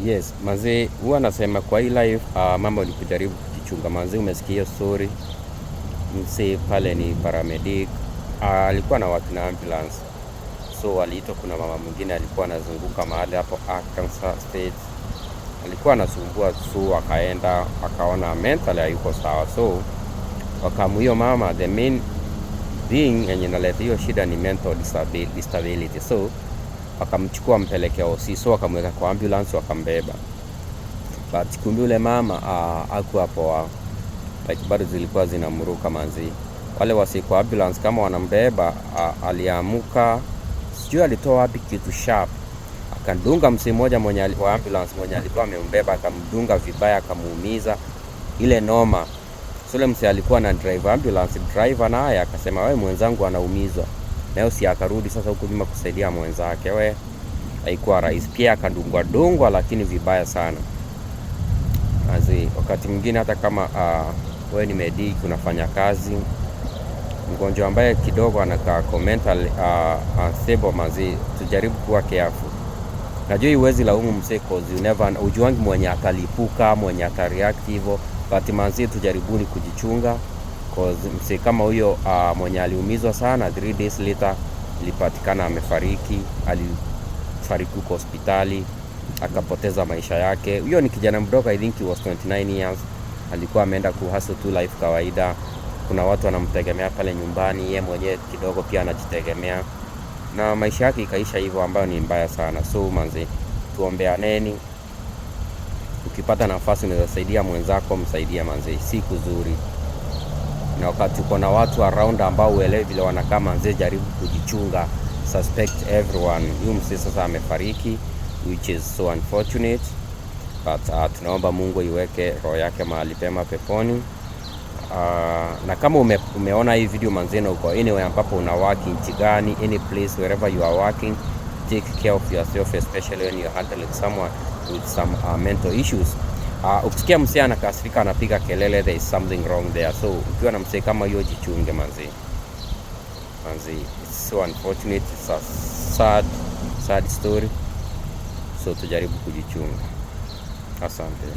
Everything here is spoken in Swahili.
Yes, manze, huwa nasema kwa hii life mambo ni kujaribu kujichunga. Manze, umesikia hiyo story, msee pale ni paramedic, alikuwa na work na ambulance, so waliitwa. Kuna mama mwingine alikuwa anazunguka mahali hapo Arkansas State, alikuwa anasumbua, so akaenda akaona mentally hayuko sawa, so wakamu hiyo mama, the main thing yenye inaleta hiyo shida ni mental disability, so wakamchukua mpelekea hosi, so wakamweka kwa ambulance wakambeba, but kumbe yule mama hakuwa poa, like bado zilikuwa zinamruka manzi. Wale wasi kwa ambulance kama wanambeba, aliamuka, sijui alitoa wapi kitu sharp, akadunga msee mmoja mwenye wa ambulance mwenye alikuwa amembeba, akamdunga vibaya, akamuumiza ile noma. So yule msee alikuwa na drive ambulance, driver naye akasema, "Wewe, mwenzangu anaumizwa," nayo si akarudi sasa huku nyuma kusaidia mwenzake. We, haikuwa rahisi pia, akadungwa dungwa, lakini vibaya sana. Azi, wakati mwingine hata kama wewe ni medic unafanya kazi, mgonjwa ambaye kidogo anakaa mental unstable, manzi, tujaribu kuwa careful. Najua huwezi laumu msee, 'cause you never ujuangi mwenye atalipuka, mwenye atareact hivyo, but manzi, tujaribuni kujichunga, 'cause msee kama huyo mwenye aliumizwa sana, 3 days later ilipatikana amefariki, alifariki huko hospitali akapoteza maisha yake. Huyo ni kijana mdogo, I think he was 29 years. Alikuwa ameenda kuhustle tu life kawaida. Kuna watu wanamtegemea pale nyumbani, ye mwenyewe kidogo pia anajitegemea, na maisha yake ikaisha hivyo, ambayo ni mbaya sana. So manzi, tuombeaneni. Ukipata nafasi unaweza saidia mwenzako, msaidie manzi, si kuzuri. Na wakati uko na watu around ambao uelewi vile wanakaa, manzi, jaribu kujichunga, suspect everyone. Huyu msee sasa amefariki, which is so unfortunate, but tunaomba Mungu iweke roho yake mahali pema peponi. Na kama umeona hii video manze na uko anywhere ambapo una work nchi gani, any place wherever you are working, take care of yourself, especially when you're handling someone with some mental issues. Ukisikia msee anakasirika, anapiga kelele, there is something wrong there. So ukiwa na msee kama hiyo, jichunge manze. Manze, it's so unfortunate, it's a sad sad story, so tujaribu kujichunga. Asante.